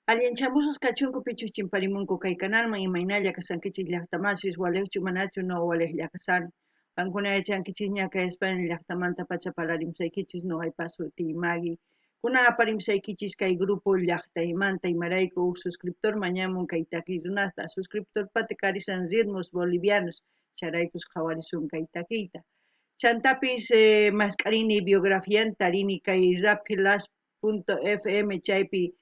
Allinchamusqas kachunku pichus chimparimunku kay kanalman. Imaynalla kashankichis, llaqtamasis? Walejchu manachu? No, walejlla kashani. Qankuna yachankichisña kay España llaqtamanta pacha parlarimusaykichis. Noqaypa sutiy Magui. Kunan aparimusaykichis kay grupo Llaqtaymanta, imarayku huk suscriptor mañamun kay takiy runasta. Suscriptor pata karisan Ritmos Bolivianos, chayraykus qhawarisun kay takiyta. Chantapis mask'arini biografianta, tarini kay raphilas.fm chaypi,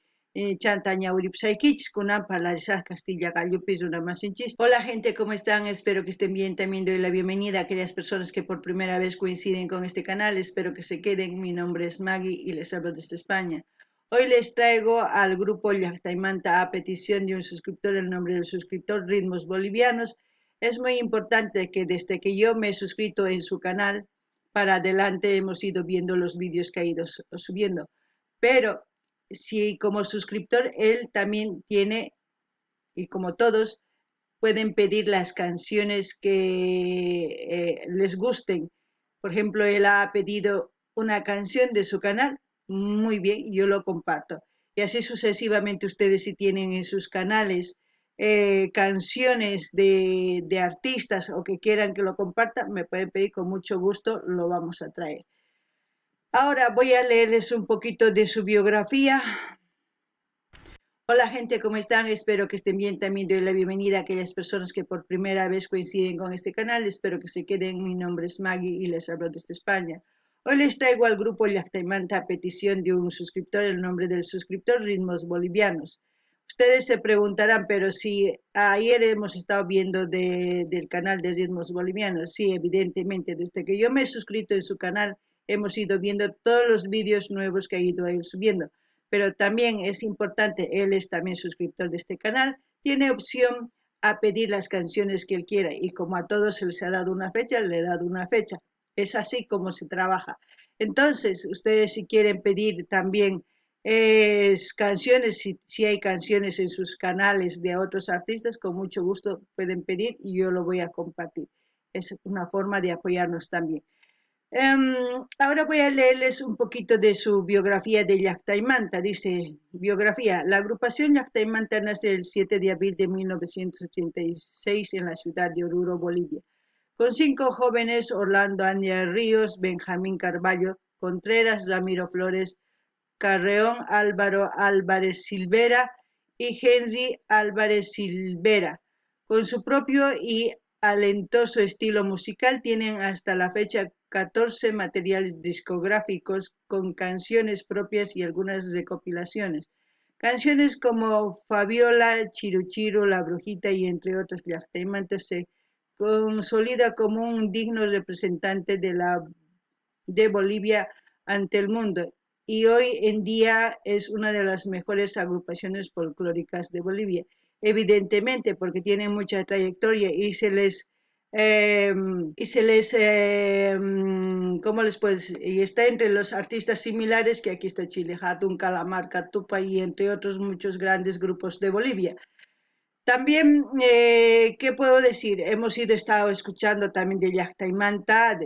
chanta ñawiripusaykichis. Kunan parlarisaj castilla qallupi runamasinchis. Hola, gente, ¿cómo están? Espero que estén bien. También doy la bienvenida a aquellas personas que por primera vez coinciden con este canal. Espero que se queden. Mi nombre es Maggie y les hablo desde España. Hoy les traigo al grupo Llaqtaymanta a petición de un suscriptor, el nombre del suscriptor Ritmos Bolivianos. Es muy importante que desde que yo me he suscrito en su canal para adelante hemos ido viendo los vídeos que ha ido subiendo. Pero si como suscriptor él también tiene, y como todos, pueden pedir las canciones que les gusten. Por ejemplo, él ha pedido una canción de su canal, muy bien, yo lo comparto. Y así sucesivamente, ustedes, si tienen en sus canales canciones de artistas o que quieran que lo comparta, me pueden pedir, con mucho gusto lo vamos a traer. Ahora voy a leerles un poquito de su biografía. Hola, gente, ¿cómo están? Espero que estén bien. También doy la bienvenida a aquellas personas que por primera vez coinciden con este canal. Espero que se queden. Mi nombre es Maggie y les hablo desde España. Hoy les traigo al grupo Llaqtaymanta a petición de un suscriptor, el nombre del suscriptor Ritmos Bolivianos. Ustedes se preguntarán: "Pero si ayer hemos estado viendo del canal de Ritmos Bolivianos". Sí, evidentemente, desde que yo me he suscrito en su canal hemos ido viendo todos los vídeos nuevos que ha ido él subiendo. Pero también es importante, él es también suscriptor de este canal, tiene opción a pedir las canciones que él quiera y, como a todos se les ha dado una fecha, le he dado una fecha. Es así como se trabaja. Entonces, ustedes, si quieren pedir también canciones, si hay canciones en sus canales de otros artistas, con mucho gusto pueden pedir y yo lo voy a compartir. Es una forma de apoyarnos también. Ahora voy a leerles un poquito de su biografía de Llaqtaymanta. Dice, biografía: la agrupación Llaqtaymanta nace el 7 de abril de 1986 en la ciudad de Oruro, Bolivia, con cinco jóvenes: Orlando Andia Ríos, Benjamín Carballo Contreras, Ramiro Flores Carreón, Álvaro Álvarez Silvera y Henry Álvarez Silvera. Con su propio y alentoso estilo musical tienen hasta la fecha 14 materiales discográficos con canciones propias y algunas recopilaciones. Canciones como Fabiola, Chiru Chiru, La Brujita y entre otras. Llaqtaymanta se consolida como un digno representante de Bolivia ante el mundo y hoy en día es una de las mejores agrupaciones folclóricas de Bolivia. Evidentemente, porque tienen mucha trayectoria y se les, ¿cómo les puedes? Y está entre los artistas similares que aquí está Chile Hatun, Calamarca, Tupa y entre otros muchos grandes grupos de Bolivia. También, ¿qué puedo decir? Hemos ido estado escuchando también de Llaqtaymanta,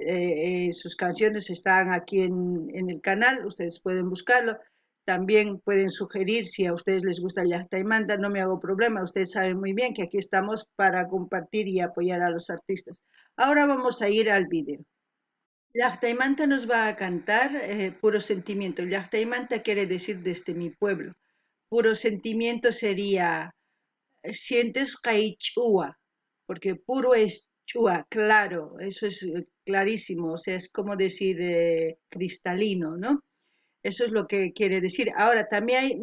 sus canciones están aquí en el canal, ustedes pueden buscarlo. También pueden sugerir si a ustedes les gusta Llaqtaymanta, no me hago problema, ustedes saben muy bien que aquí estamos para compartir y apoyar a los artistas. Ahora vamos a ir al vídeo. Llaqtaymanta nos va a cantar Puro Sentimiento. Llaqtaymanta quiere decir desde mi pueblo. Puro Sentimiento sería sientes chua, porque puro es chua, claro, eso es clarísimo, o sea, es como decir cristalino, ¿no? Eso es lo que quiere decir. Ahora, también hay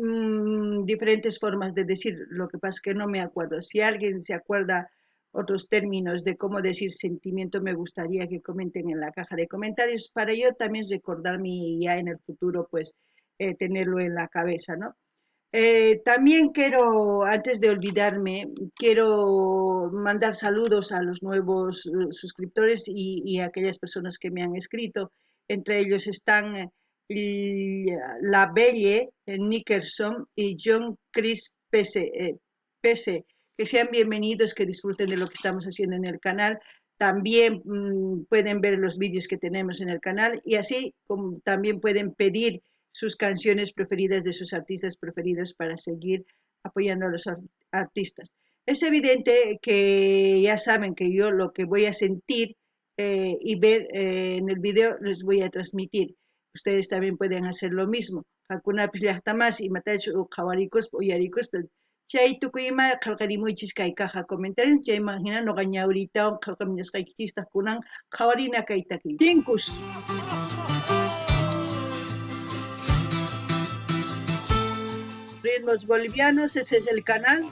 diferentes formas de decir, lo que pasa es que no me acuerdo. Si alguien se acuerda otros términos de cómo decir sentimiento, me gustaría que comenten en la caja de comentarios para yo también recordarme y ya en el futuro, pues, tenerlo en la cabeza, ¿no? También quiero, antes de olvidarme, quiero mandar saludos a los nuevos suscriptores y a aquellas personas que me han escrito. Entre ellos están La Belle Nickerson y John Chris PC, PC. Que sean bienvenidos, que disfruten de lo que estamos haciendo en el canal. También pueden ver los vídeos que tenemos en el canal y así como también pueden pedir sus canciones preferidas de sus artistas preferidos para seguir apoyando a los artistas. Es evidente que ya saben que yo lo que voy a sentir y ver en el video les voy a transmitir. Ustedes también pueden hacer lo mismo. Qankunapis llaqtamasi imatachus qhawarikuspa uyarikuspa chay tukuy ima qhelqarimuychis kay caja comentario chayman hina noqa ñawiriytawan qhelqamuñasqaykichistaq kunan qhawarina kay takiy. Tinkus. Ritmos Bolivianos, ese es el canal.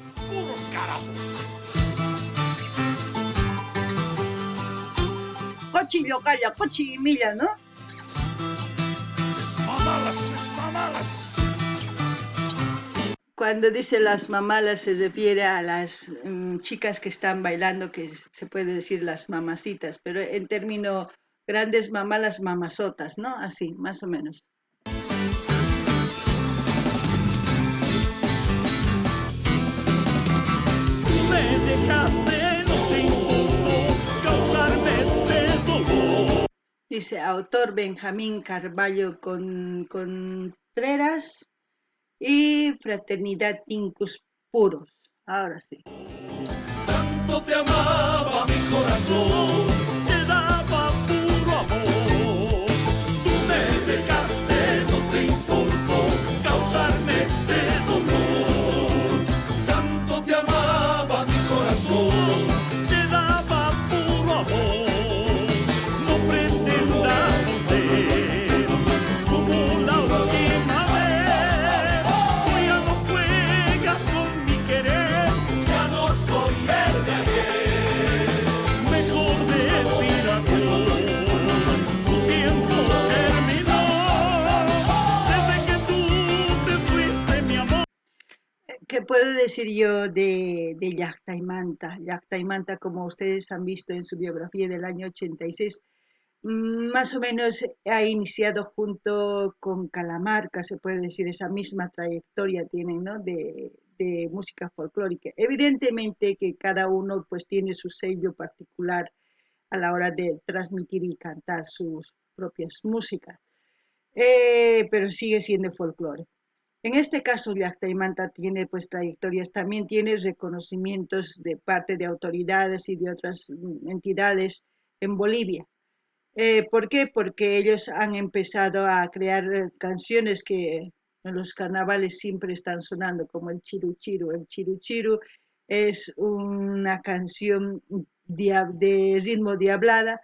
Qochi lloqalla, qochi imilla, ¿no? Cuando dice las mamalas se refiere a las chicas que están bailando, que se puede decir las mamacitas, pero en término grandes mamalas, mamazotas, ¿no? Así, más o menos. Tú me dejaste, no te importó causarme este dolor. Dice autor Benjamín Carballo Contreras y Fraternidad Tinkus Puros. Ahora sí. Tanto te amaba mi corazón, te daba puro amor. Tú me dejaste, no te importó causarme este dolor. Tanto te amaba mi corazón, te daba puro amor. No pretendas volver como la última vez. Tú ya no juegas con mi querer, ya no soy el de ayer. Mejor decir adiós, tu tiempo terminó. Desde que tú te fuiste, mi amor. ¿Qué puedo decir yo de Llaqtaymanta? Llaqtaymanta, como ustedes han visto en su biografía del año 86, más o menos ha iniciado junto con Kalamarka, se puede decir, esa misma trayectoria tienen, ¿no? de música folclórica. Evidentemente que cada uno tiene su sello particular a la hora de transmitir y cantar sus propias músicas, pero sigue siendo folclore. En este caso, Llaqtaymanta tiene trayectorias, también tiene reconocimientos de parte de autoridades y de otras entidades en Bolivia. ¿Por qué? Porque ellos han empezado a crear canciones que en los carnavales siempre están sonando, como el Chiru Chiru. El Chiru Chiru es una canción de ritmo diablada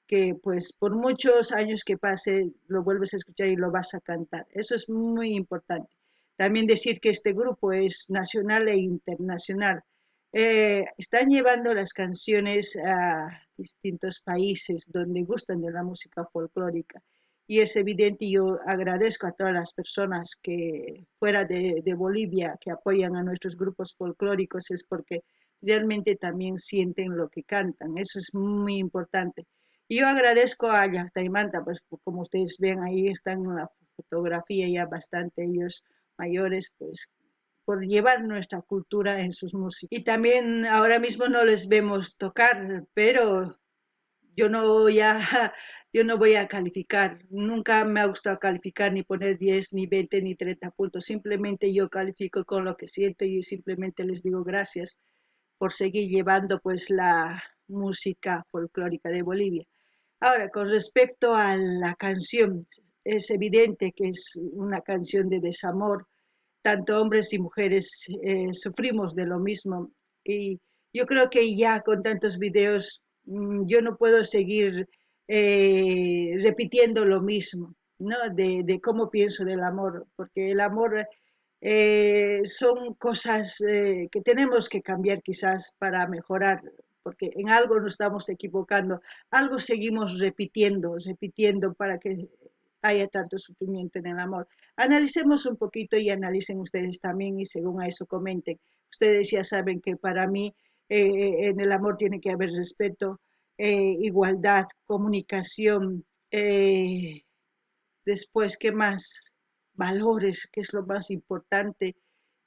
que por muchos años que pase lo vuelves a escuchar y lo vas a cantar. Eso es muy importante. También decir que este grupo es nacional e internacional. Están llevando las canciones a distintos países donde gustan de la música folclórica. Y es evidente, y yo agradezco a todas las personas que fuera de Bolivia que apoyan a nuestros grupos folclóricos, es porque realmente también sienten lo que cantan. Eso es muy importante. Y yo agradezco a Llaqtaymanta, como ustedes ven ahí están en la fotografía ya bastante ellos mayores, por llevar nuestra cultura en sus músicas. Y también ahora mismo no les vemos tocar, pero yo no voy a calificar. Nunca me ha gustado calificar ni poner 10, ni 20, ni 30 puntos. Simplemente yo califico con lo que siento y simplemente les digo gracias por seguir llevando la música folclórica de Bolivia. Ahora, con respecto a la canción, es evidente que es una canción de desamor. Tanto hombres y mujeres sufrimos de lo mismo. Y yo creo que ya con tantos videos, yo no puedo seguir repitiendo lo mismo, ¿no? De cómo pienso del amor, porque el amor son cosas que tenemos que cambiar quizás para mejorar, porque en algo nos estamos equivocando, algo seguimos repitiendo, repitiendo para que haya tanto sufrimiento en el amor. Analicemos un poquito y analicen ustedes también y según a eso comenten. Ustedes ya saben que para mí en el amor tiene que haber respeto, igualdad, comunicación, después, ¿qué más? Valores, que es lo más importante,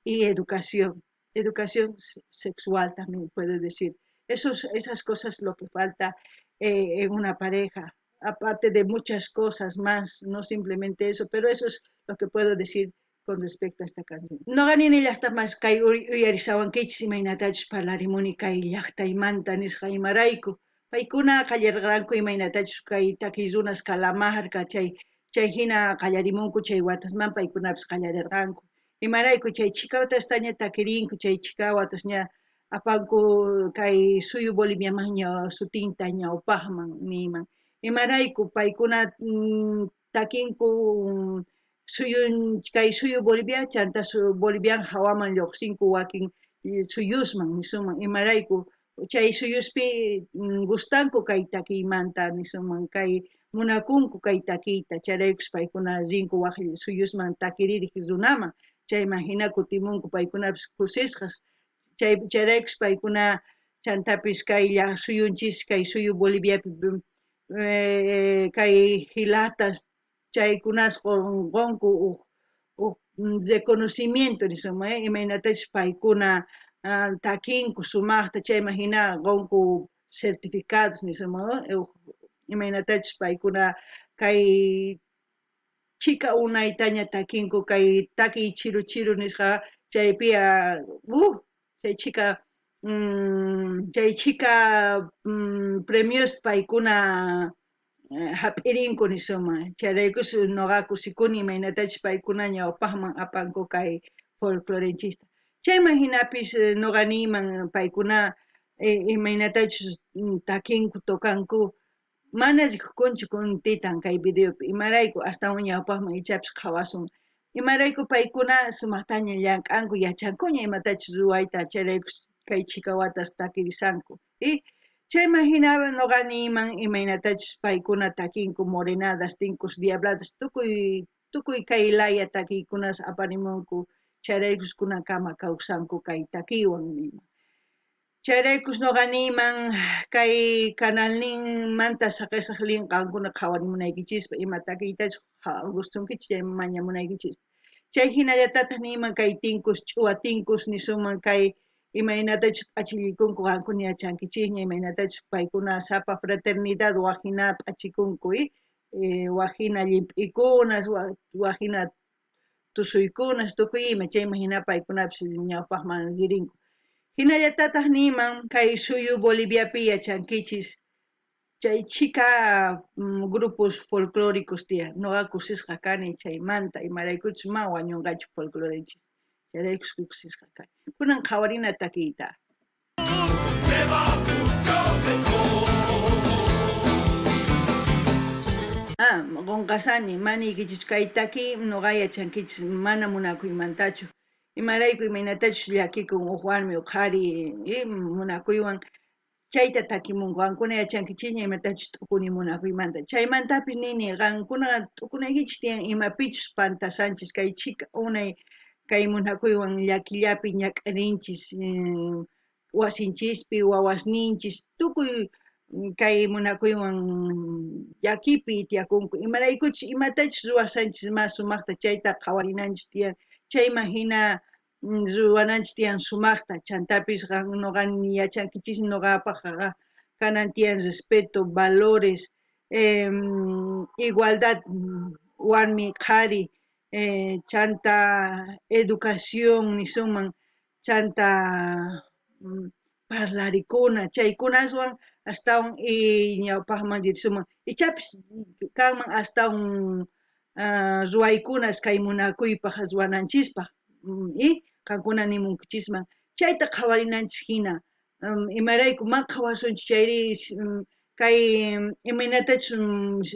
y educación. Educación sexual también puede decir. Esas cosas lo que falta en una pareja, aparte de muchas cosas más, no simplemente eso, pero eso es lo que puedo decir Con respecto a esta canción. Noqa nini llajtamas kay uyarishawankichis imaynatachus parlarimuni kay llajtaymanta nisqa imarayku. Paykuna qallarqanku imaynatachus kay takiy runas Calamarca chay chay hina qallarimunku chay watasman paykunapis qallarirqanku. Imarayku chay chhika watastaña takirinku, chay chhika watasña apanku kay suyu Boliviaman sutinta ñawpaqman niyman. Imarayku paykuna takinku suyun kay suyu Bolivia chanta Bolivian hawaman lluqsinku wakin suyusman nisunman. Imarayku chay suyuspi gustanku kay takiymanta nisunman, kay munakunku kay takiyta, chayraykus paykuna rinku waj suyusman takiririq runaman, chayman hina kutimunku paykunapis kusisqas, chay chayraykus paykuna chantapis kay suyunchis kay suyu Boliviapi kay hilatas chaykunas qonku uj reconocimiento nisunman, imaynatachus paykuna takinku sumajta, chayman hina qonku certificados nisunman, imaynatachus paykuna kay chhika unaytaña takinku kay takiy chiru chiru nisqa chaypi chay chhika chay chhika premios paykuna jap'irinku nisunman. Chayraykus noqa kusikuni imaynatachus paykuna ñawpaqman apanku kay folclorenchista. Chayman hinapis noqa niyman paykuna imaynatachus takinku tocanku mana rikukunchu kuntitan kay videopi, imarayku astawan ñawpaqman ichapis qhawasun, imarayku paykuna sumaqtaña llank'anku, yachankuña imatachus ruwayta, chayraykus kay chhika watas takirisanku. Chayman hina noqa niyman imaynatachus paykuna takinku morenadas, tinkus, diabladas, tukuy tukuy kay laya takiykunas aparimunku, chayraykus kunankama kawsanku kay takiywan niyman. Chayraykus noqa niyman kay canalninmanta saqesaq link qankuna qhawarimunaykichispaq, ima takiytachus gustunkichis chayman mañamunaykichispaq. Chay hinallatataq niyman kay tinkus, ch'uwa tinkus nisunman, kay imaynatachus p'achillikunku qankuna yachankichisña, imaynatachus paykuna sapa fraternidad wajina p'achikunku, wajina llimp'ikunas, wajina tusuykunas, tukuy ima, chayman hina paykunapis ñawpaqman ririnku. Hinallatataq niyman kay suyu Boliviapi yachankichis chay chhika grupos folclóricos tiyan, noqa kusisqa kani chaymanta, imaraykuchus ma wañunqachu folclorenchis, chayraykus kusisqa kani. Kunan qhawarina takiyta. Qonqasani, maniykichis kay takiy noqa yachankichis mana munakuymantachu, imarayku imaynatachus llakikun uj warmi uj qhari munakuywan chayta takimunku, qankuna yachankichisña imatachus t'ukuni munakuymanta. Chaymantapis nini qankuna t'ukunaykichis tiyan imapichus pantasanchis kay chhika unay kay munakuywan llakillapi ñak'arinchis, wasinchispi, wawasninchis, tukuy kay munakuywan llakipi tiyakunku, imaraykuchus imatachus ruwasanchis mas sumajta chayta qhawarinanchis tiyan, chayman hina ruwananchis tiyan sumajta, chantapis qan noqa yachankichis noqapajqa kanan tiyan respeto, valores, igualdad warmi qhari, chanta educación nisunman, chanta parlarikuna, chaykunaswan astawan ñawpaqman risunman, ichapis kanman astawan ruwaykunas kay munakuypaq ruwananchispaq, qankuna nimunkichisman chayta qhawarinanchis hina, imarayku ma qhawasunchu chayri kay imaynatachus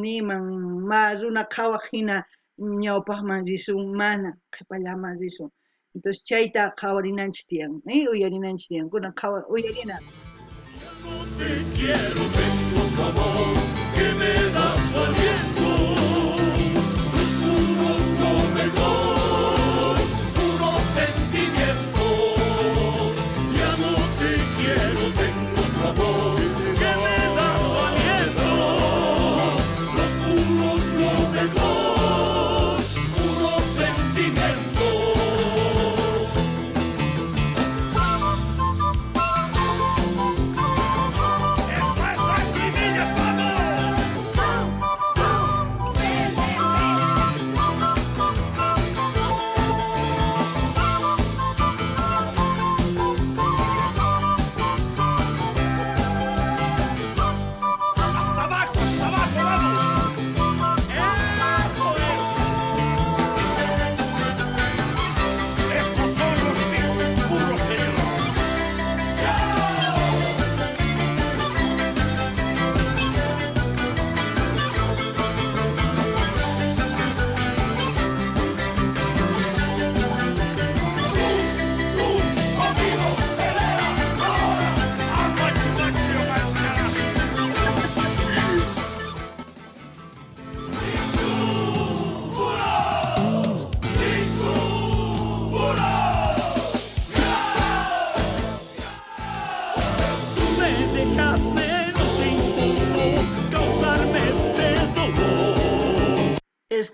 niyman ma runa qhawaq hina ñawpaqman risun, mana qhipallaman risun. Entonces chayta qhawarinanchis tiyan, uyarinanchis tiyan, kunan uyarina. No te quiero, tengo tu amor que me da su aliento. Los puros no me doy, puro sentimiento. Ya no te quiero, tengo tu amor que me da su aliento. Los puros no me doy, puro sentimiento. Eso, eso, eso, y niñas, vamos.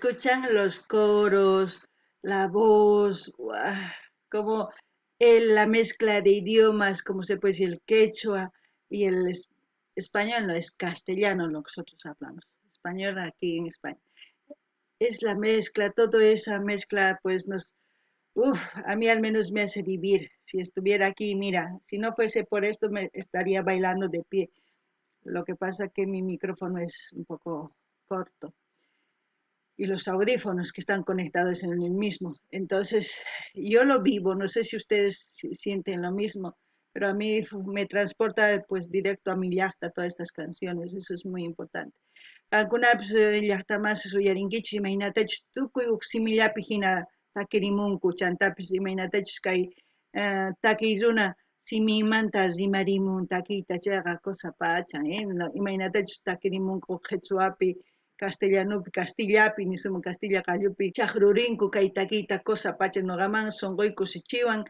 Escuchan los coros, la voz, como la mezcla de idiomas, como se puede decir, el quechua y el español, no es castellano lo que nosotros hablamos, español aquí en España. Es la mezcla, toda esa mezcla, pues nos, uf, a mí al menos me hace vivir. Si estuviera aquí, mira, si no fuese por esto me estaría bailando de pie. Lo que pasa que mi micrófono es un poco corto y los audífonos que están conectados en el mismo. Entonces, yo lo vivo, no sé si ustedes sienten lo mismo, pero a mí me transporta pues directo a mi llajta todas estas canciones, eso es muy importante. Qankunapis llajtamasis uyarinkichis imaynatachus tukuy uj simillapi hina takirimunku, chantapis imaynatachus kay takiy runa simimanta rimarimun takiyta chayqa cosa pacha, No, imaynatachus takirimunku qhichwapi, castellanupi, castillapi, nisuman castilla qallupi, chaqrurinku kay takiyta cosa pacha, noqaman sonqoy kusichiwan,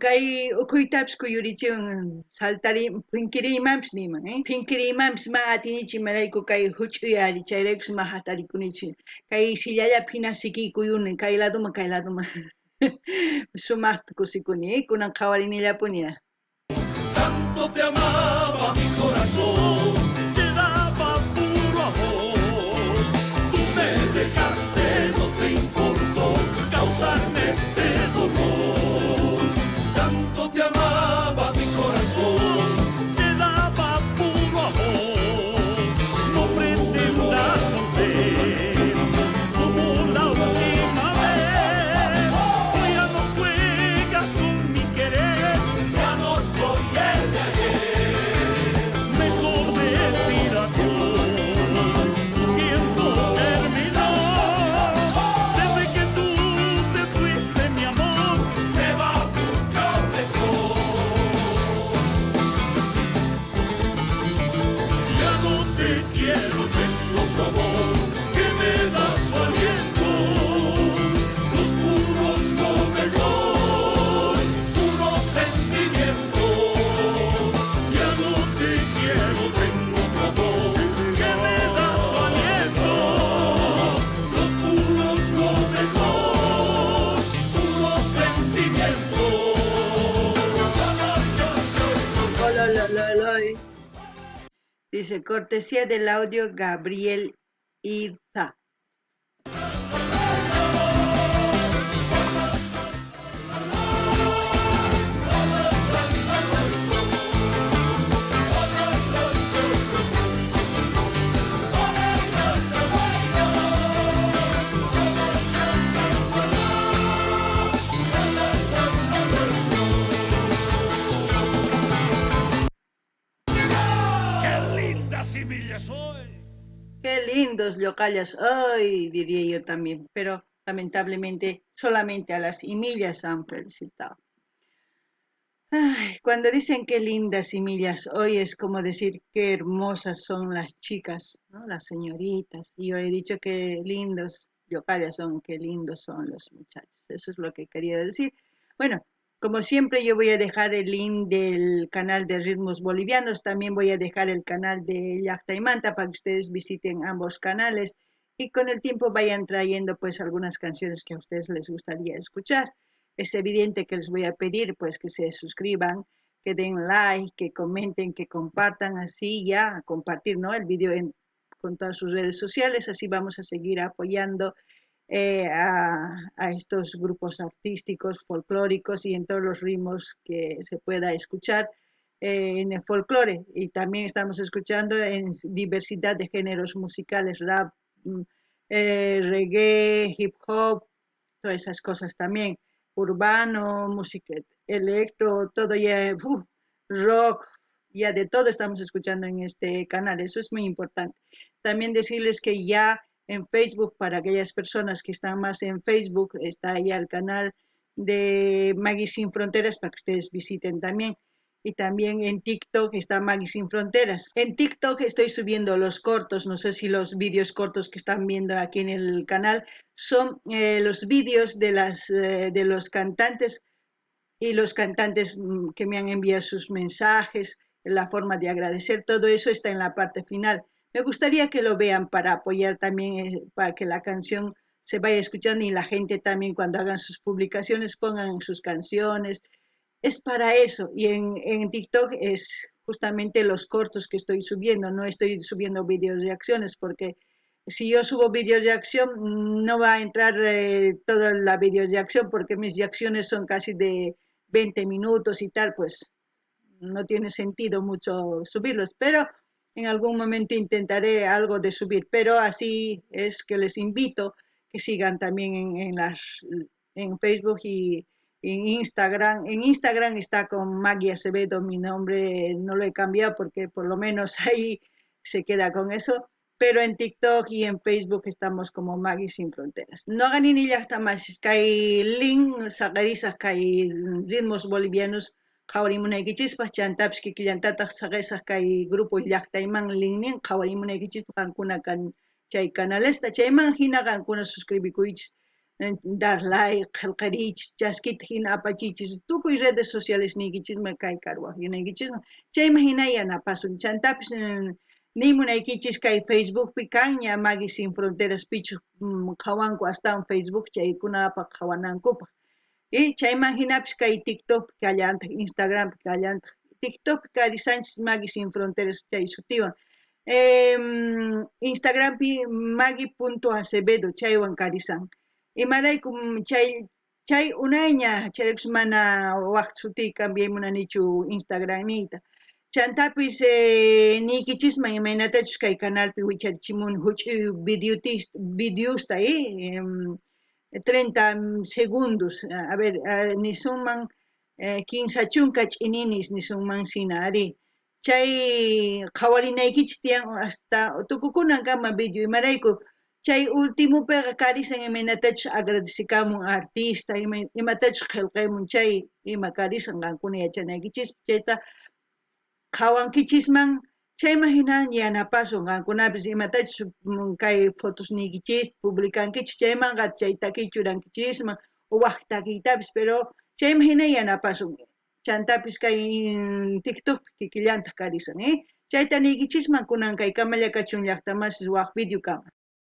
kay ukhuytapis kuyurichiwan, saltari, phinkiriymanpis niyman, Phinkiriymanpis ma atinichu imarayku kay huch'uyari, chayraykus ma hatarikunichu, kay sillallapi hina sikiykuyuni, kay laduman, kay laduman. Sumaqta kusikuni, kunan qhawarinillapuni. Tanto te amaba mi corazón, te daba puro amor. Tú me dejaste, no te importó causarme este dolor. Tanto te amaba mi corazón, te daba puro amor. No pretendas volver como la última vez. Tú ya no juegas con mi querer, ya no soy el de ayer. Mejor decir adiós, tu tiempo terminó. Desde que tú te fuiste, mi amor, me va mucho mejor. Ya no te quiero, tengo otro amor que me da su aliento. Los puros lo mejor, puro sentimiento. Ya no te quiero, tengo otro amor que me da su aliento. Los puros lo mejor, puro sentimiento. Dice, cortesía del audio Gabriel Iza. Qué lindos llocallas hoy, diría yo también, pero lamentablemente solamente a las imillas han felicitado. Ay, cuando dicen qué lindas imillas hoy es como decir qué hermosas son las chicas, ¿no? Las señoritas. Y yo he dicho qué lindos llocallas son, qué lindos son los muchachos. Eso es lo que quería decir. Bueno, como siempre yo voy a dejar el link del canal de Ritmos Bolivianos, también voy a dejar el canal de Llajtaymanta para que ustedes visiten ambos canales y con el tiempo vayan trayendo pues algunas canciones que a ustedes les gustaría escuchar. Es evidente que les voy a pedir pues que se suscriban, que den like, que comenten, que compartan, así ya, compartir, ¿no?, el vídeo con todas sus redes sociales, así vamos a seguir apoyando a estos grupos artísticos, folclóricos y en todos los ritmos que se pueda escuchar en el folclore. Y también estamos escuchando en diversidad de géneros musicales, rap, reggae, hip hop, todas esas cosas también, urbano, música, electro, todo ya, rock, ya de todo estamos escuchando en este canal, eso es muy importante. También decirles que ya en Facebook, para aquellas personas que están más en Facebook, está ya el canal de Magui Sin Fronteras para que ustedes visiten también. Y también en TikTok está Magui Sin Fronteras. En TikTok estoy subiendo los cortos, no sé si los vídeos cortos que están viendo aquí en el canal son los vídeos de los cantantes y los cantantes que me han enviado sus mensajes, la forma de agradecer, todo eso está en la parte final. Me gustaría que lo vean para apoyar también, para que la canción Se vaya escuchando y la gente también cuando hagan sus publicaciones pongan sus canciones. Es para eso. Y en TikTok es justamente los cortos que estoy subiendo. No estoy subiendo video reacciones porque si yo subo video reacción no va a entrar toda la video reacción porque mis reacciones son casi de 20 minutos y tal, pues no tiene sentido mucho subirlos, pero en algún momento intentaré algo de subir, pero así es que les invito que sigan también en Facebook y en Instagram. En Instagram está con Maggie Acevedo, mi nombre no lo he cambiado porque por lo menos ahí se queda con eso, pero en TikTok y en Facebook estamos como Maggie Sin Fronteras. Noqa nini llaqta masis kay link saqerisaj kay ritmos bolivianos qhawarimunaykichispaq, chantapis kikillantataq saqesaj kay grupo llaqtayman linknin qhawarimunaykichispaq qankuna kan chay canalesta, chayman hina qankuna suscribikuychis, dar like, qhelqariychis, chaskita hina apachichis, tukuy redes sociales niykichisman kay karuwaqyunaykichisman, chayman hina yanapasun. Chantapis nimunaykichis kay Facebookpi kanña Maggie Sin Fronteras pichus qhawanku astawan Facebook chaykunapaq qhawanankupaq. Y chayman hinapis kay TikTokpi kallantaq, Instagrampi kallantaq. TikTokpi karisanchis Maggie Sin Fronteras chay sutiwan. Instagrampi Maggie.acevedo chaywan karisan. Imarayku chay unayña chayraykus mana waj sutiy cambiay munanichu Instagram niyta. Chantapis niykichisman imaynatachus kay canalpi wicharichimun huch'uy videosta 30 segundos, a ver, nisunman 30 ch'ininis nisunman sina ari. Chay qhawarinaykichis tiyan hasta tukukunankama video, imarayku chay ultimopiqa karisan imaynatachus agradecikamun artista, imatachus qhelqaymun chay ima karisan qankuna yachanaykichispaq, chayta qhawankichisman chayman hina yanapasun qankunapis imatachus kay fotosniykichis publicankichis chaymanqa chay takiy churankichisman waj takiytapis, pero chayman hina yanapasun. Chantapis kay TikTokpi kikillantaq karisan, Chayta niykichisman kunan kay kamalla kachun llaqta masis waj video kama.